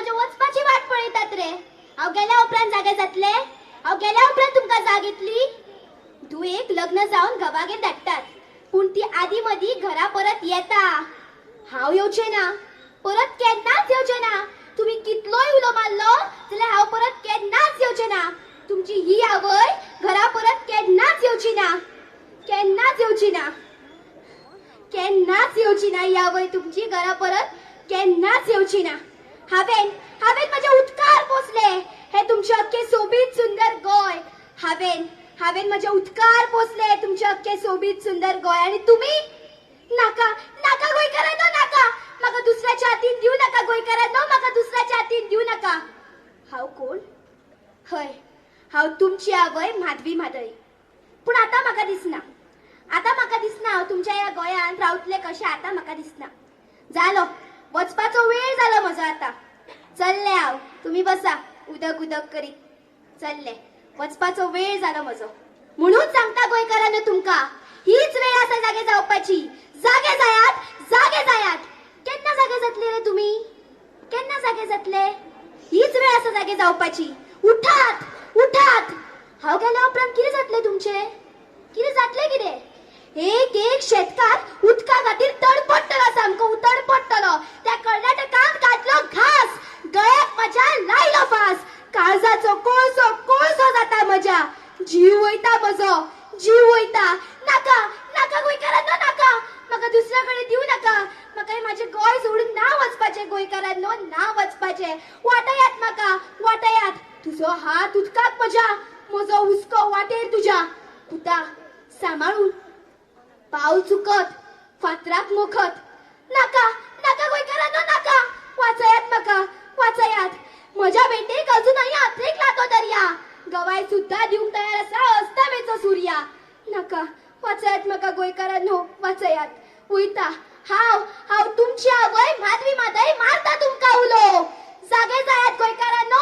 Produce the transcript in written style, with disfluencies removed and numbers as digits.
म्हाज्या वचपाची वाट पळयतात रे? हांव गेल्या उपरांत जागे जातले? हांव गेल्या उपरांत तुमकां जाग येतली? धुवेक लग्न जावन घोवागेर धाडटात, पूण ती आदी मदीं घरा परत येता. हांव येवचें ना, परत केन्नाच येवचें ना. तुमी कितलोय उलो मारलो जाल्यार हांव परत केन्नाच येवचें ना. तुमची ही आवय घरा परत केन्नाच येवची ना, केन्नाच येवची ना, केन्नाच येवची ना. ही आवय तुमची घरा परत केन्नाच येवची ना. हांवें हांवें म्हजे उदकार पोसले हे तुमचे अख्खे सोबीत सुंदर गोंय. हांवें हांवें म्हजे उदकार पोसले तुमचे अख्खे सोबीत सुंदर गोंय. आनी तुमी नाका, नाका गोंयकारांनो, नाका. म्हाका दुसऱ्याच्या हातीन दिवं नाका गोंयकारांनो, म्हाका दुसऱ्याच्या हातीन दिवं नाका. हांव कोण? हय, हांव तुमची आवय माधवी म्हादय. पूण आतां म्हाका दिसना, आतां म्हाका दिसना हांव तुमच्या ह्या गोंयांत रावतलें कशें. आतां म्हाका दिसना. जालो, वचपाचो वेळ जालो म्हजो. आतां चल्लें हांव, तुमी बसा उदक उदक करीत. चल्लें, वचपाचो वेळ जालो म्हजो. म्हणून सांगता गोंयकारांनो तुमकां, हीच वेळ आसा जागे जावपाची. जागे जायात, जागे जायात. केन्ना जागे जातले रे तुमी? केन्ना जागे जातले? हीच वेळ आसा जागे जावपाची. उठात, उठात. हांव गेल्या उपरांत कितें जातलें तुमचें? कितें जातलें? कितें? एक एक शेतकार उदका खातीर तडपडटलो, सामको तडपडटलो. त्या कर्नाटकान घातलो घास, गळ्याक म्हज्या लायलो फास. काळजाचो कोळसो कोळसो जाता म्हज्या, जीव वयता म्हजो, जीव वयता. नाका, नाका गोंयकारांनो, नाका. म्हाका दुसऱ्या कडेन दिवं नाका. म्हाका म्हाजें गोंय सोडून ना वचपाचें गोंयकारांनो, ना वचपाचें. वाटयात म्हाका, वाटयात. तुजो हात उदकाक म्हज्या, म्हजो हुस्को वाटेर तुज्या. पुता सांबाळून, पावल चुकत फातराक मोखत. नाका, नाका गोंयकारांनो, नाका. वाचयात म्हाका, वाचयात. म्हज्या बेटेक अजूनही हातरेक लागो दर्या, गवाय सुद्धा दिवंक तयार आसा अस्तावेचो सुर्या. नाका, वाचयात म्हाका गोंयकारांनो, वाचयात. वयता हांव, हांव तुमची आवय माधवी म्हादय, मारता तुमकां उलो. जागे जायात गोंयकारांनो.